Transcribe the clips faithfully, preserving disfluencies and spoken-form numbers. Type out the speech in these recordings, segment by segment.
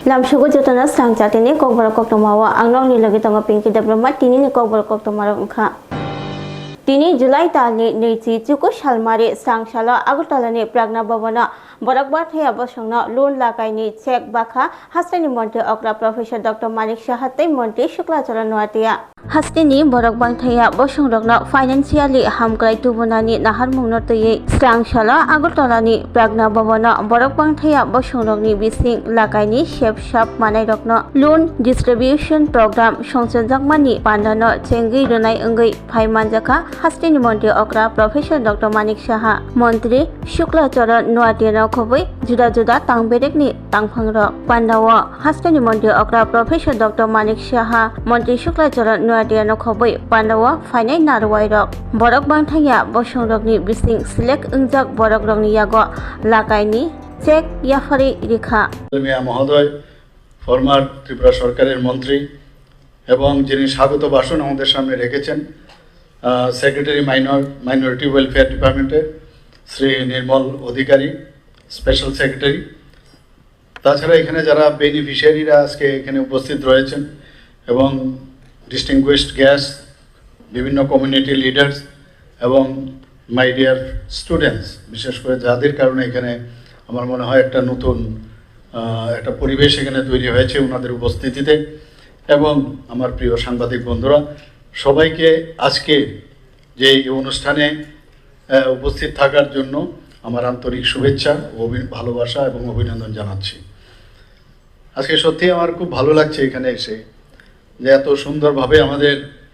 Lamsogo jotono swrang chatini kokborok koktwma o ang nokni logi tongo Pinky Debbarma. Tinini kokborok koktwma rok wngkha. Tini July talni nwichi chuku salmari swrang salo Agartala ni Pragna Bhavan o borok bathaya bosongno loan lakaini check bakha hasteni montri okra Professor Doctor Manik Saha tei montri Shukla Charan Noatia. Hasteni borok bangthaya bosongrokno financially hamkrai tubunani naharmungno twiwi swrang salo Agartalani Pragna Bhavan o borok bangthaya bosongrokni bising lakaini sep sap manairokno loan distribution program songchajakmani pandano chengwi rwnai wngwi phai manjakha hasteni montri okra Professor Doctor Manik Saha. Montri Shukla Charan Noatia no khobwi juda juda tangberekni tangphangrok. Pandao hasteni montri okra Professor Doctor Manik Saha, montri Shukla Charan Noatia no khobwi pandao phainai narwai rok. Borok bangthangya bosongrokni bising select wngjak borok rokni yago lakaini check yapharwi rikha. Miya Mohodoy, former Tripura সরকারের মন্ত্রী এবং যিনি স্বাগত ভাষণ আমাদের সামনে রেখেছেন, আহ, secretary minor, minority welfare ডিপার্টমেন্টের শ্রী নির্মল অধিকারী, স্পেশাল সেক্রেটারি। তাছাড়া এখানে যারা বেনিফিশিয়ারিরা আজকে এখানে উপস্থিত রয়েছেন এবং ডিস্টিংগুইশড গেস্ট, বিভিন্ন কমিউনিটি লিডার্স এবং মাই ডিয়ার স্টুডেন্টস, বিশেষ করে যাদের কারণে এখানে আমার মনে হয় একটা নতুন, আহ, একটা পরিবেশ এখানে তৈরি হয়েছে ওনাদের উপস্থিতিতে। এবং আমার প্রিয় সাংবাদিক বন্ধুরা, সবাইকে আজকে যে এই অনুষ্ঠানে, আহ, উপস্থিত থাকার জন্য আমার আন্তরিক শুভেচ্ছা ও অভি-, ভালোবাসা এবং অভিনন্দন জানাচ্ছি। আজকে সত্যিই আমার খুব ভালো লাগছে এখানে এসে, যে এত সুন্দরভাবে আমাদের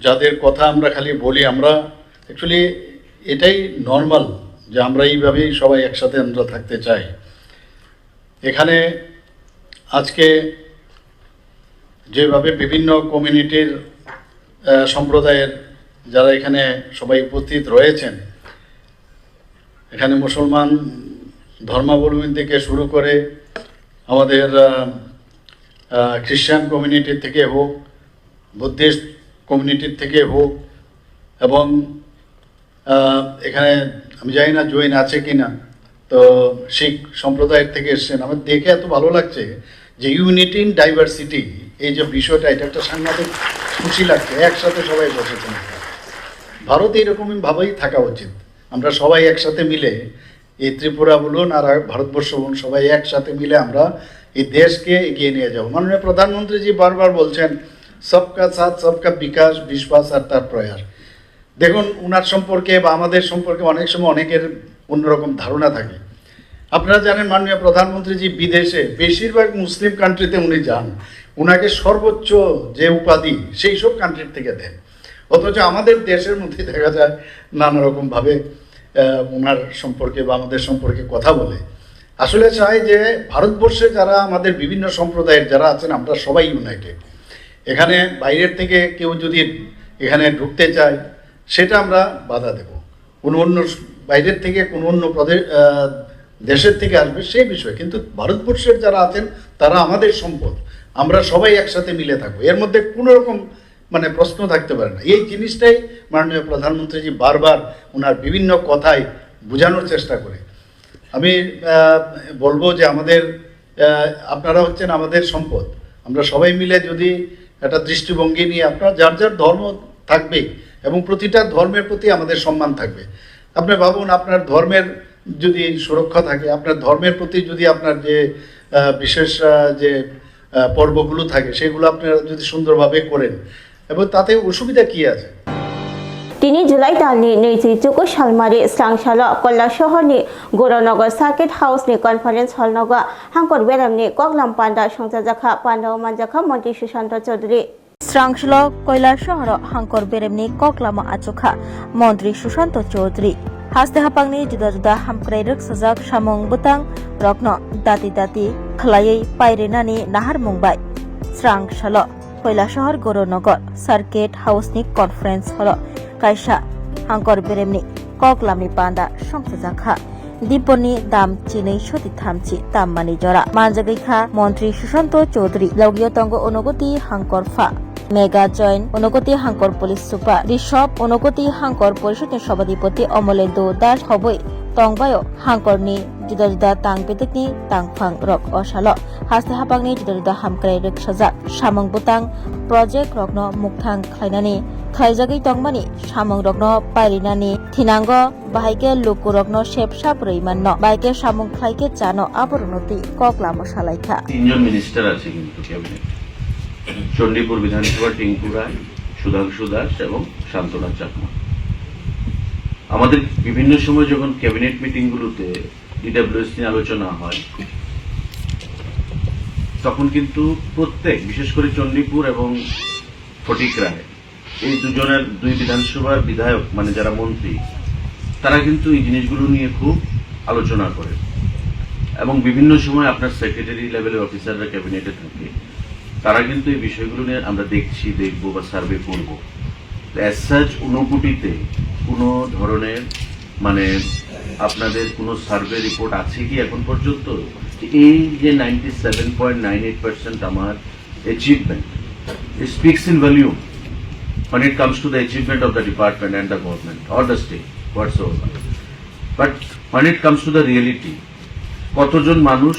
যাদের কথা আমরা খালি বলি, আমরা অ্যাকচুয়ালি এটাই নর্মাল যে আমরা এইভাবেই সবাই একসাথে আমরা থাকতে চাই। এখানে আজকে যেভাবে বিভিন্ন কমিউনিটির, আহ, সম্প্রদায়ের যারা এখানে সবাই উপস্থিত রয়েছেন, এখানে মুসলমান ধর্মাবলম্বী থেকে শুরু করে আমাদের, আহ, আহ, খ্রিস্টান কমিউনিটি থেকে হোক, বুদ্ধিস্ট কমিউনিটির থেকে হোক, এবং, আহ, এখানে আমি জানি না জৈন আছে কি না, তো শিখ সম্প্রদায়ের থেকে এসছেন। আমার দেখে এত ভালো লাগছে যে ইউনিটি ইন ডাইভার্সিটি, এই যে বিষয়টা, এটা একটা সাংঘাতিক খুশি লাগছে। একসাথে সবাই বসেছেন। ভারতে এরকমই ভাবেই থাকা উচিত। আমরা সবাই একসাথে মিলে এই ত্রিপুরা বলুন আর ভারতবর্ষ বলুন, সবাই একসাথে মিলে আমরা এই দেশকে এগিয়ে নিয়ে যাব। মাননীয় প্রধানমন্ত্রীজি বারবার বলছেন, "সবকা সাথ, সবকা বিকাশ, বিশ্বাস আর তার প্রয়াস।" দেখুন, উনার সম্পর্কে বা আমাদের সম্পর্কে অনেক সময় অনেকের অন্যরকম ধারণা থাকে। আপনারা জানেন, মাননীয় প্রধানমন্ত্রীজি বিদেশে বেশিরভাগ মুসলিম কান্ট্রিতে উনি যান, উনাকে সর্বোচ্চ যে উপাধি সেই সব কান্ট্রির থেকে দেন। অথচ আমাদের দেশের মধ্যে দেখা যায় নানা রকম ভাবে, আহ, ওনার সম্পর্কে বা আমাদের সম্পর্কে কথা বলে। আসলে চাই যে ভারতবর্ষে যারা আমাদের বিভিন্ন সম্প্রদায়ের যারা আছেন, আমরা সবাই ইউনাইটেড। এখানে বাইরের থেকে কেউ যদি এখানে ঢুকতে চায়, সেটা আমরা বাধা দেব। কোনো অন্য স-, বাইরের থেকে কোনো অন্য প্রদে-, আহ, দেশের থেকে আসবে, সেই বিষয়ে। কিন্তু ভারতবর্ষের যারা আছেন, তারা আমাদের সম্পদ। আমরা সবাই একসাথে মিলে থাকবো, এর মধ্যে কোনো রকম মানে প্রশ্ন থাকতে পারে না। এই জিনিসটাই মাননীয় প্রধানমন্ত্রীজি বারবার ওনার বিভিন্ন কথায় বোঝানোর চেষ্টা করে। আমি, আহ, বলবো যে আমাদের, আহ, আপনারা হচ্ছেন আমাদের সম্পদ। আমরা সবাই মিলে যদি একটা দৃষ্টিভঙ্গি নিয়ে, আপনার যার যার ধর্ম থাকবে এবং প্রতিটা ধর্মের প্রতি আমাদের সম্মান থাকবে। আপনি ভাবুন, আপনার ধর্মের যদি সুরক্ষা থাকে, আপনার ধর্মের প্রতি যদি আপনার যে, আহ, বিশেষ, আহ, যে, আহ, পর্বগুলো থাকে, সেগুলো আপনারা যদি সুন্দরভাবে করেন, এবং তাতে অসুবিধা কি আছে? Tini July talni nwichi chuku salmari swrang salo Koilashahar ni Goronagar Circuit House ni Conference Hall nogo hangkor beremni koklam panda songchajakha. Panda o manjakha Montri Sushanta Chowdhury. Swrang salo Koilashahar o hangkor beremni koklamo achukha Montri Sushanta Chowdhury. Haste hapangni juda juda hamkrai rwksajak samung bwtang rokno dati dati khwlaiwi pairinani naharmung bai swrang salo Koilashahar Goronagar Circuit House ni Conference Hall o kaisa hangkor beremni koklamni panda songchajakha. Diponi dam chinwi soti thamchi tammani jora manjagwi kha Montri Sushanta Chowdhury, logio tongo Unagoti hangkor pha Mega Join, Unagoti hangkor police super Rishabh, Unagoti hangkor porishod ni sobadipoti Omolendu Das, hobwi Tongbaio hangkorni juda juda tang bedekni tangphang rok o salo haste hapangni juda juda hamkrai rwksajak samung bwtang project rokno mukthang khlainani khlaijagwi tongmani samung rokno pairinani thinango, bahai khe lukurokno sepsa bwrwi manno, bahai khe samung khlai khe chano aborokno twi kok lama salaikha. তিনজন মিনিস্টার আছে কিন্তু ক্যাবিনেট, চণ্ডীপুর বিধানসভার টিঙ্কু রায়, সুধাংশু দাস এবং শান্তনা চাকমা। আমাদের বিভিন্ন সময় যখন ক্যাবিনেট মিটিংগুলোতে ডিডাব্লিউএস নিয়ে আলোচনা হয়, তখন কিন্তু প্রত্যেক, বিশেষ করে চণ্ডীপুর এবং ফটিক রায়, এই দুজনের, দুই বিধানসভার বিধায়ক, মানে যারা মন্ত্রী, তারা কিন্তু এই জিনিসগুলো নিয়ে খুব আলোচনা করে। এবং বিভিন্ন সময় আপনার সেক্রেটারি লেভেলের অফিসাররা ক্যাবিনেটে থাকে, তারা কিন্তু এই বিষয়গুলো নিয়ে আমরা দেখছি, দেখব বা সার্ভে করব। অ্যাজ সাচ ঊনকোটিতে কোনো ধরনের, মানে, আপনাদের কোনো সার্ভে রিপোর্ট আছে কি এখন পর্যন্ত, যে এই যে ninety seven point nine eight percent আমার achievement, it speaks in volume when it comes to the achievement of the department and the government or the state whatsoever. But when it comes to the reality, কতজন মানুষ,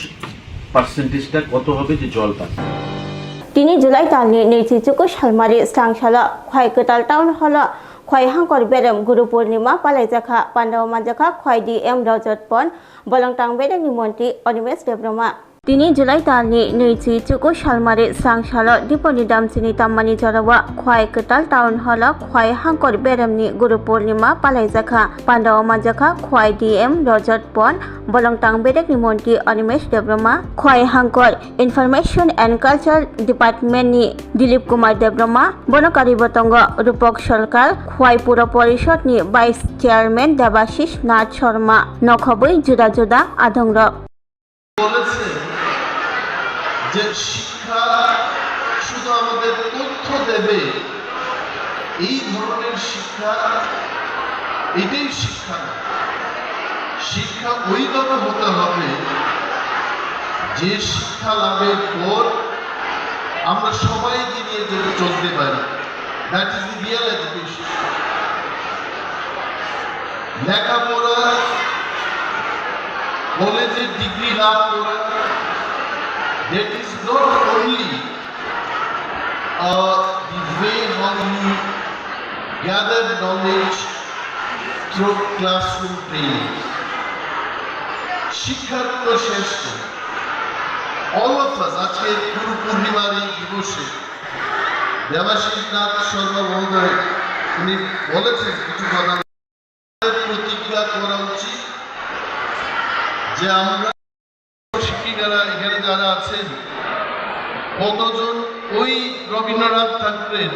পার্সেন্টেজটা কত হবে যে জল পাচ্ছে? Tini July talni nwichi chuku salmari swrangsalo Khwai Kwtal Town Hallo Khwai Hangkor Berem Guru Purnima palaijakha. Pandao manjakha Khwai D M Rajat Pon, Bolongtang Bedekni Montri Animesh Debbarma. Tini July talni nwichi chuku salmari swrangsalo Diponi damchini tammani jorao Khwai Kwtal Town Hallo Khwai Hangkor Beremni Guru Purnima palaijakha. Pandao manjakha Khwai D M Rajat Pon, Bolongtang Bedekni Montri Animesh Debbarma, Khwai Hangkor Information and Culture Department ni Dilip Kumar Debbarma, bono karibo tongo Rupak Sarkar, Khwai Puro Porishod ni Vice Chairman Debashish Nath Sharma, nokhobwi juda juda adongrok. বলেছে যে শিক্ষা শুধু আমাদের তথ্য দেবে, এই ধরনের শিক্ষা, এটাই শিক্ষা না। শিক্ষা ওইভাবে হতে হবে যে শিক্ষা লাভের পর আমরা সবাইকে নিয়ে যেন চলতে পারি। That is the real education. লেখাপড়া, কলেজের ডিগ্রি লাভ করা, that is not only uh, the way how you gather knowledge through classroom training. শিক্ষার কোনো শেষ নেই। All of us, আজকে গুরু পূর্ণিমার এই দিবসে দেবাশিস নাথ শর্মা মহোদয় উনি বলেছেন কিছু কথা। প্রতিজ্ঞা করা উচিত যে আমরা শিক্ষিকারা এখানে যারা আছেন, কতজন ওই রবীন্দ্রনাথ ঠাকুরের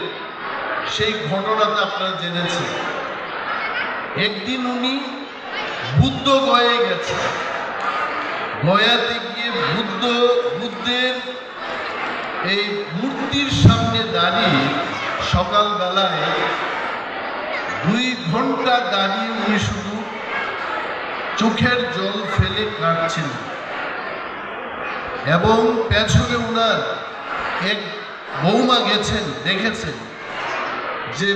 সেই ঘটনাটা আপনারা জেনেছেন। একদিন উনি বুদ্ধ গয়ায় গেছেন, গয়াতে গিয়ে বুদ্ধ, বুদ্ধের এই মূর্তির সামনে দাঁড়িয়ে সকালবেলায় দুই ঘন্টা দাঁড়িয়ে উনি শুধু চোখের জল ফেলে কাঁদছিলেন এবং পেছনে ওনার এক বৌমা গেছেন, দেখেছেন যে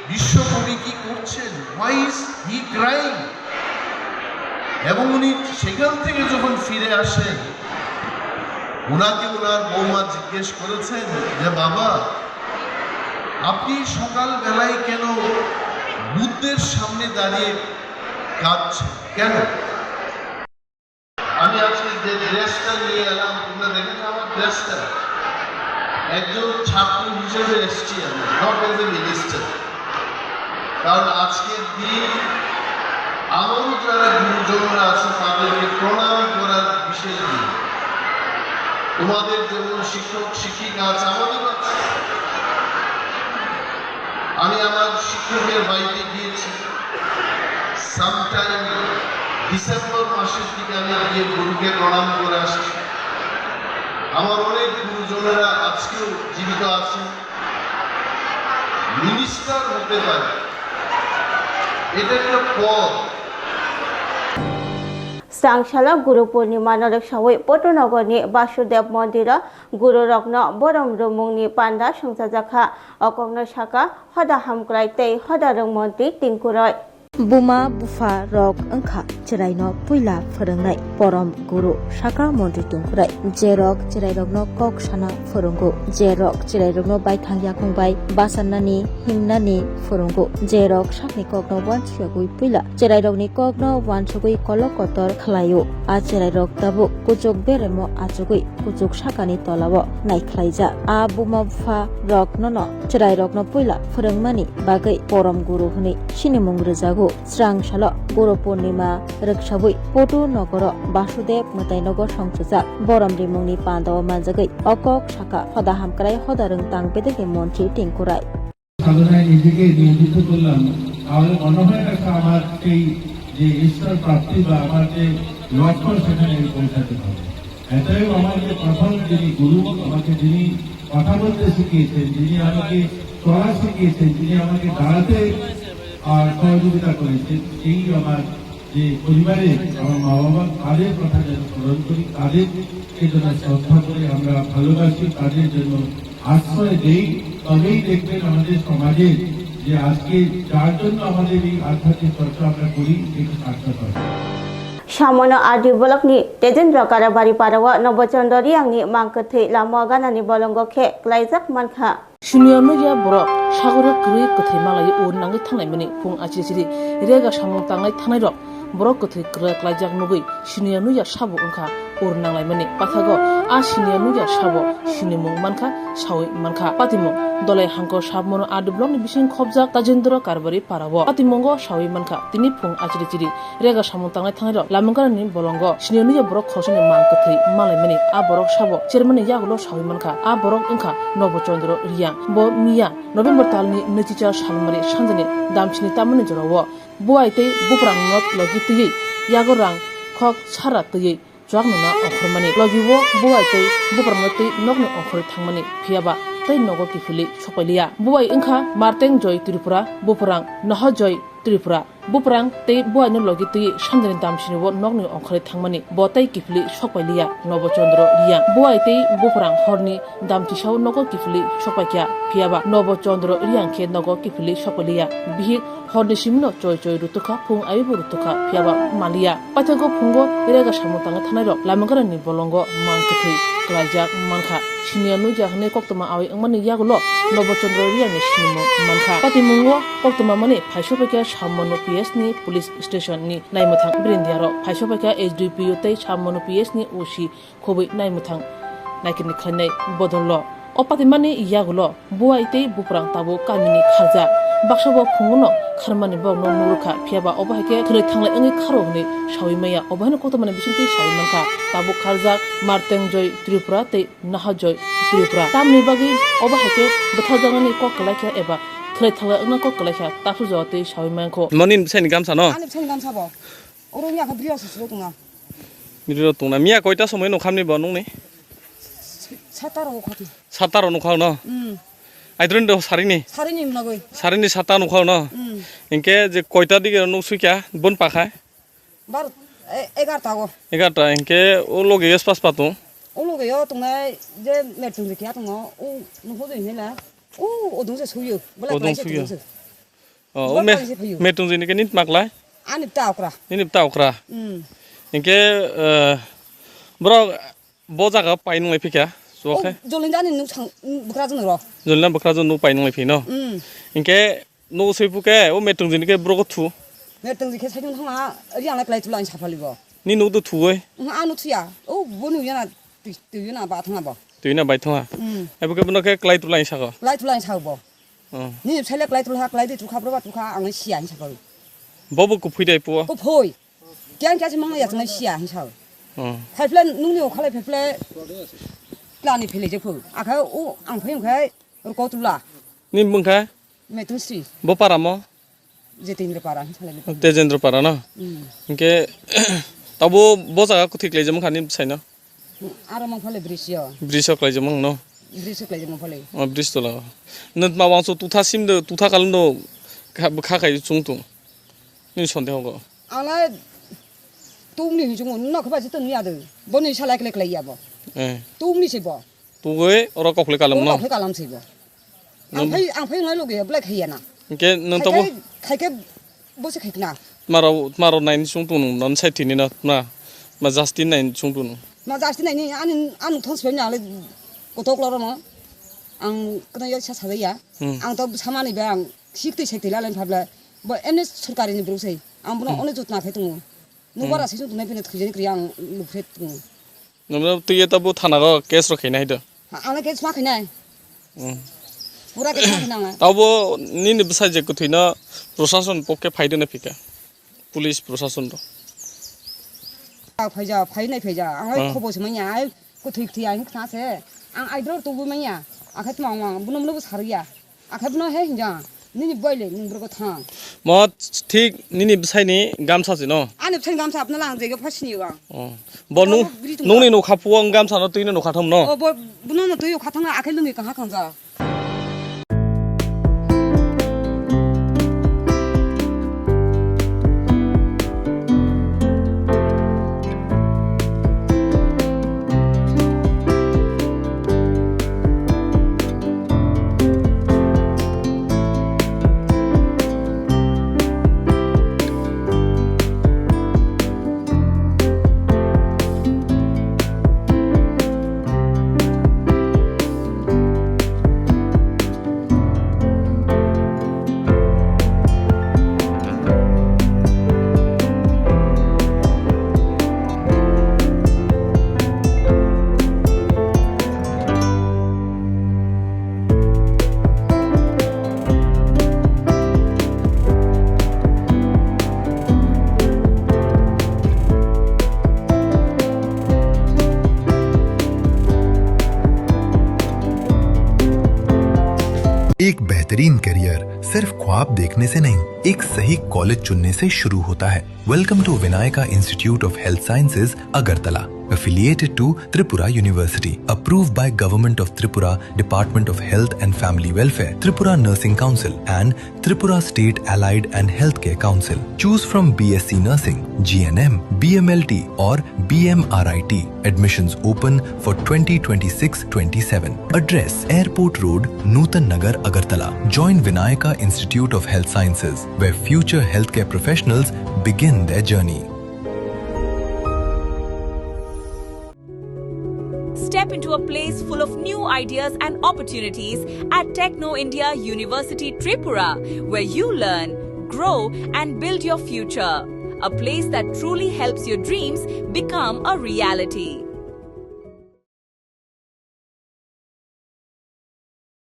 বিশ্বকবি কি করছেন, why is he crying? এবং উনি সেখান থেকে যখন ফিরে আসেন, ওনাকে ওনার বৌমা জিজ্ঞেস করেছেন যে, "বাবা, আপনি সকালবেলায় কেন বুদ্ধের সামনে দাঁড়িয়ে কাঁদছেন, কেন?" আমি আজকে যে ড্রেসটা নিয়ে এলাম, তোমরা দেখেছো আমার ড্রেসটা? একজন ছাত্র হিসেবে এসছি আমি, not as a minister। কারণ আজকের দিন আমারও যারা গুরুজনরা আছে তাদেরকে প্রণাম করার বিশেষ দিন। তোমাদের যেমন শিক্ষক শিক্ষিকা আছে, আমাদেরও আছে। আমি আমার শিক্ষকের বাড়িতে গিয়েছি, সামটাইম ডিসেম্বর মাসের দিকে আমি গিয়ে গুরুকে প্রণাম করে আসছি। আমার অনেক গুরুজনেরা আজকেও জীবিত আছেন। মিনিস্টার হতে পারে, এটা একটা পদ। Swrangsalo Guru Purnima norok sawi Potonogorni Basudev Mondiro gururokno borom rwmungni panda songchajakha. O kokno sakha hoda hamkrai tei hoda rwng montri Tinku Roy. Buma bupha rok wngkha chwraino puila phwrwngnai porom guru sakha montri tongkhurai, je rok chwrairokno kok sana phwrwngo, je rok chwrairokno baithang yakung bai bachanani himnani phwrwngo, je rok sakni kokno uansukwi puila chwrairokni kokno uansugwi kolok kotor khlaio. A chwrairok tabuk kuchuk beremo achugwi kuchuk sakani tolao naikhlaijak. A buma bupha roknono chwrairokno puila phwrwngmani bagwi porom guru hwnwi sinimung rwjago. Srang salo Guru Purnima rwksawi Potu nogoro Basudev mwtainogo songchujak borom rimungni pandao manjagwi o kok sakha, hoda hamkrai hoda rwngtang bedekni montri tongkhurai. সাধনায় নিজেকে নিয়োজিত করলাম, তাহলে মনে হয় না যে আমার সেই যে ঈশ্বর প্রাপ্তি বা আমার যে লক্ষ্য সেখানে আমি পৌঁছাতে পারবো। এটাই আমার যে প্রথম যিনি গুরু, আমাকে যিনি কথা বলতে শিখিয়েছেন, যিনি আমাকে চলা শিখিয়েছেন, যিনি আমাকে দাঁড়াতে আর সহযোগিতা করেছেন, সেই আমার যে পরিবারে আমার মা বাবা, তাদের কথা যেন স্মরণ করি, তাদেরকে যেন শ্রদ্ধা করে আমরা ভালোবাসি, তাদের জন্য আশ্রয় দেই, তবেই দেখবেন আমাদের সমাজে যে আজকে যার জন্য আমাদের এই আধ্যাত্মিক চর্চা আমরা করি, সেটা সার্থক হয়। Samono R D block ni Tejendra Karabari para o Nobo Chondro Riyang ni mang kwthwi lama o ganani bolongo khe klaijak mankha. Siniya nukya borok sagoro kwrwi kwthwi malai o nangwi thanglaimani phung achiri chiri rega samung tanglai thangnairok borok kwthwi kwrwi klaijak nugwi siniya nukya sabo wngkha ur nanglaimani. Pathago a siniya nukya sabo sinimung mankha, sawi mankha. Patimung Dolai Hangkor Sabmono R D block ni bising khobjak Tajendra Karbari para o. Patimungo sawi mankha tini phung achiri chiri rega samung tanglai thangnairok Lamangkarani bolongo siniya nukya borok khoroksa ni mang kwthwi malaimani. A borok sabo chairman ni yagulo sawi mankha. A borok wngkha Nobo Chandra Riyang. Bo miya November talni nwichicha salmari sanjani damchini tamani jorao buai tei buprang nok logi twiwi yago rang khok sara twiwi chuak nuna ongkhormani. Logi o buai tei buprang no twi nokni ongkhorwi thangmani, phiyaba tei nogo kiphilwi sokpailiya. Buai wngkha Marteng Joy Tripura, buprang Noho Joy Tripura. Buprang tei buaino logi twi sanjani damsini o nokni ongkhorwi thangmani, bo tei kiphilwi sokpailiya Nobo Chandra Riyang. Buai tei buprang horni damchisao nogo kiphilwi sokpaikha, phiyaba Nobo Chandra Riyang khe nogo kiphilwi sokpailiya. Bihik horni simino choi choi rutukha, phung aibo rutukha, phiyaba maliya. Paithago phungo rega samung tangwi thanairok Lamangkarani bolongo mang kwthwi klaijak mankha. Siniya nukya hwnwi koktwma awi wngmani yagulo Nobo Chandra Riyangni sinimung mankha. Patimungo koktwma mani phaisopaikha Sammono P S ni police station ni naimwthang birindiarok, phaisopaikha S D P O tei Sammono P S ni O C khobwi naimwthang naikirni khlainai bodollo. O patimani yagulo buai tei buprang tabuk kamini kharjak. Baksa bo phunguno kharmani borokno nurukha, phiyaba obo hai khe thwnwi thanglai wngwi kharo hwnwi sawi maya. Obo haino koktwmani bisingtwi sawi mankha. Tabuk kharjak Marteng Joy Tripura tei Naha Joy Tripura. Tamni bagwi obo hai khe bwtharjaknani kok kwlaikha eba thwlai thala wngna kok kwlaikha, taphujo tei sawi mankho. Moni bwsaini gamsa no? Ani bwsaini gamsa bo. Oro wngya kha bwrwi rok se silo tongna. Bwrwi rok tongna. Miya koita somoi nokhamni bo nungni? Sata rok khati. Sata rok nokha no? Hmm. Aidroni do sarini? Sarini mnogoi. Sarini sata nokha no? Hmm. Hinkhe je koita dige nuk suikha bon pakhai? Bar, e, egarta go. Egarta, hinkhe o loge yes pas patung? O loge yo tongnai je mertung je kya tongo, o nukho je hinela. O, odung se suyo. Odung suyo. O, o me-, metung je ni ke nit maklai? Ani ta okra. Nini ta okra. Hmm. Hinkhe, eh, bro, bo jaga pai nunglai phikha, suwa khe? Jolin jani nuk sang, nuk bukra jun ro. Jolin bukra jun nuk pai nunglai phi no? Hmm. Hinkhe, Nogo soi phuke, o metung jini ke borok thu. Metung jini ke sai thang ma, ri ang lai klai tulai sa phali bo. Ni nuk do thuoi? Ang anu thuya. O bo nu yana, tu yana ba thang bo. Tu yana bai thang. Hmm. Ai bo ke bono ke klai tulai sa ko. Klai tulai sa bo. Hmm. Ni sai le klai tulha, klai di tukha bro ba tukha ang sia sa ko. Bo bo ku phui dai po. Ku phui. Kyang kya si mang ya tang sia sa. Hmm. Phai phla nung ni o khalai phai phla. Klani phele je phu. Akha o ang phai ang khai. Rukotula. Ni mung kha? Metung si. Bo para mo? Jitendra para, hin sale ni para. Tejendra para no? Hmm. Hinkhe, tabo bo jaga kuthik lai jemung kha ni bwsai no? Aro mong phale brisyo. Brisyo klai jemung no? Brisyo klai jemung phale. O bris tola. Nut ma wangso tutha sim do, tutha kalung do, kha, kha khai chung tung. Ni sonde hogo. Ala tung ni jung no khaba jito ni adu. Bo ni sala kle klai ya bo. Eh. Tung ni se bo. Tugui oro kokle kalam no? Kokle kalam sibo. Ang phai, ang phai ngai loge black haiya na. Hinkhe nung tabo? Khai khe, khai khe Bo se khaikna. Tmaro, tmaro naini chwng tongno, non sai tini no, tma, ma Justin naini chwng tongno. Ma Justin naini, ani, ani thos bai nang le kotok loro no. Ang kena yo sa sajaya. Hmm. Ang to samani ba ang sikti sai tila len phabla. Bo ene sorkari ni bro sai. Ang bono Hmm. One jotna khai tongo. Hmm. Nubara sai tongnai pina thujani kri ang luphet tongo. Nungno twi ta bo thana go case rok khaina hai do. Ha, ang case ma khainai. Hmm. Pura case ma khainai ang. Tabo nini bwsai je kwthwino prosason pokke phai dene phika. Police prosason rok. Ah, phaija, phainai phaija. Ang ai Hmm. Khobo se manya, ai kwthwi kwthwi ang khna se. Ang ai dor tubu manya. Akhe tma ang, buno buno bo sariya. Akhe bono he hinja, nini boile nung borok thang. Mo thik nini bwsaini gamsa se no? Ani bwsaini gamsa apna lang jega phasini ba. Oh. Bo nung, Bo biri tung nungni ba. Nukha puo gamsa no twino nukha thom no? Oh, bo, bono no twi kha thang akhe lungni kha khang ja. एक बेहतरीन करियर सिर्फ ख्वाब देखने से नहीं, एक सही कॉलेज चुनने से शुरू होता है। Welcome to Vinayaka Institute of Health Sciences, Agartala, affiliated to Tripura University, approved by Government of Tripura, Department of Health and Family Welfare, Tripura Nursing Council, and Tripura State Allied and Healthcare Council. Choose from B S C Nursing, G N M, B M L T, or B M R I T. Admissions open for twenty twenty-six twenty-seven. Address: Airport Road, Nutan Nagar, Agartala. Join Vinayaka Institute of Health Sciences, where future healthcare professionals begin their journey. Step into a place full of new ideas and opportunities at Techno India University Tripura, where you learn, grow, and build your future. A place that truly helps your dreams become a reality.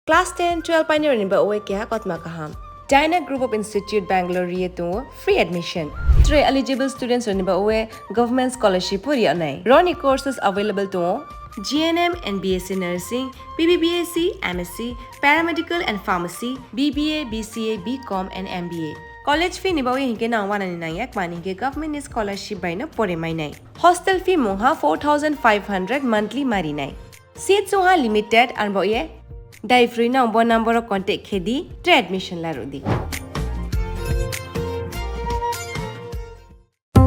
Class ten, twelve painirokni ba oe keha kotma kaham. Dyna Group of Institute Bangalore ri tongo free admission. Three eligible students rokni ba oe government scholarship pori anai. Roni courses available tongo G N M and B S C Nursing, B B B S C, M S C, Paramedical and Pharmacy, B B A, B C A, B Com and M B A. College fee ni ba oe hinke nang wanani nangya kmani hinke government ni scholarship bai no pore mainai. Hostel fee mungha four thousand five hundred monthly marinai. Seats wngha limited, arbo ye dai free no bo number o contact khe di, tre admission la rw di.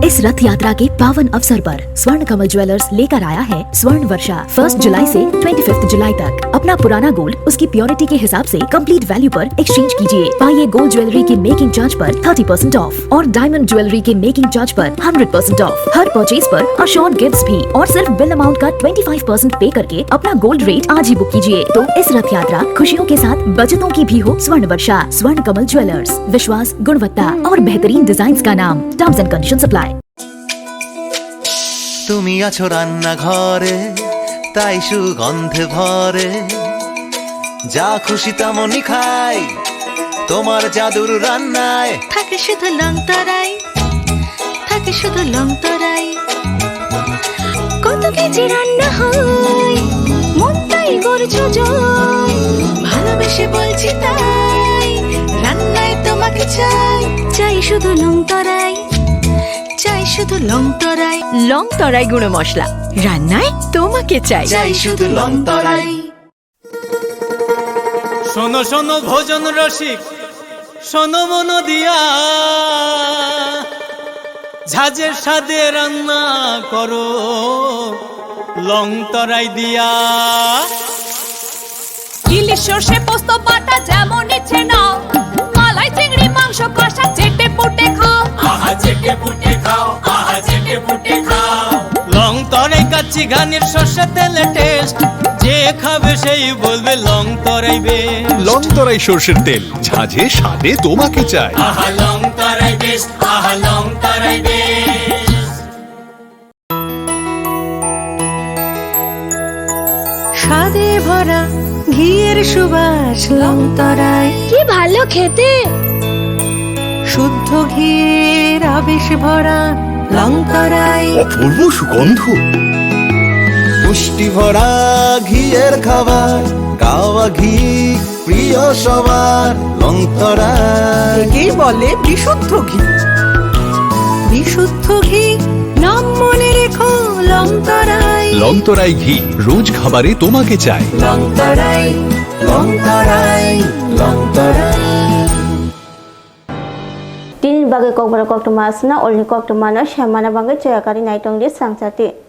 इस रथ यात्रा के पावन अवसर पर स्वर्ण कमल ज्वेलर्स लेकर आया है स्वर्ण वर्षा। फर्स्ट जुलाई से ट्वेंटी फिफ्थ जुलाई तक अपना पुराना गोल्ड उसकी प्योरिटी के हिसाब से कंप्लीट वैल्यू पर एक्सचेंज कीजिए। पाइए गोल्ड ज्वेलरी की मेकिंग चार्ज पर थर्टी परसेंट ऑफ और डायमंड ज्वेलरी के मेकिंग चार्ज पर हंड्रेड परसेंट ऑफ। हर परचेज पर अश्योर्ड गिफ्ट्स भी और सिर्फ बिल अमाउंट का ट्वेंटी फ़ाइव परसेंट पे करके अपना गोल्ड रेट आज ही बुक कीजिए। तो इस रथ यात्रा खुशियों के साथ बचतों की भी हो। स्वर्ण वर्षा, स्वर्ण कमल ज्वेलर्स, विश्वास, गुणवत्ता और बेहतरीन डिजाइन्स का नाम। Terms and conditions apply. তুমি আছো রান্নাঘরে, তাই সুগন্ধে ভরে। যা খুশি তেমনই খাই, তোমার জাদুর রান্নায়। থাকে শুধু লং তরাই, থাকে শুধু লং তরাই। কত কেজি রান্না হয়, মনটাই করছো জয়। ভালোবেসে বলছি তাই, রান্নায় তোমাকে চাই। চাই শুধু লং তরাই, চাই শুধু লং তরাই। লং তরাই গুঁড়ো মশলা, রান্নায় তোমাকে চাই। চাই শুধু লং তরাই। শোনো শোনো ভোজন রসিক, শোনো মন দিয়া, ঝাঁঝের স্বাদে রান্না করো লং তরাই দিয়া। ইলিশ সর্ষে পোস্ত বাটা যেমন ইচ্ছে নাও, মালাই চিংড়ি মাংস কষা চেটে পুটে খাও। গানের শস্য তেলে টেস্ট, যে খাবে সেই বলবে লং তরাই বেস্ট। লং তরাই সর্ষের তেল, ঝাঁঝে স্বাদে তোমাকে চাই। আহা, লং তরাই বেস্ট, আহা, লং তরাই বেস্ট। স্বাদে ভরা ঘিয়ের সুবাস লং তরাই। কি ভালো খেতে। শুদ্ধ ঘিয়ের আবেশ ভরা লং তরাই। অপূর্ব সুগন্ধ। পুষ্টি ভরা ঘিয়ের খাবার, গাওয়া ঘি প্রিয় সবার, লং তরাই। একেই বলে বিশুদ্ধ ঘি। বিশুদ্ধ ঘি, নাম মনে রেখো, লং তরাই। লং তরাই ঘি, রোজ খাবারে তোমাকে চাই। লং তরাই, লং তরাই, লং তরাই। Tini bagwi kokborok koktwma aswkno, ulni koktwmano semana bagwi choya karwi naitongdi swrangchati.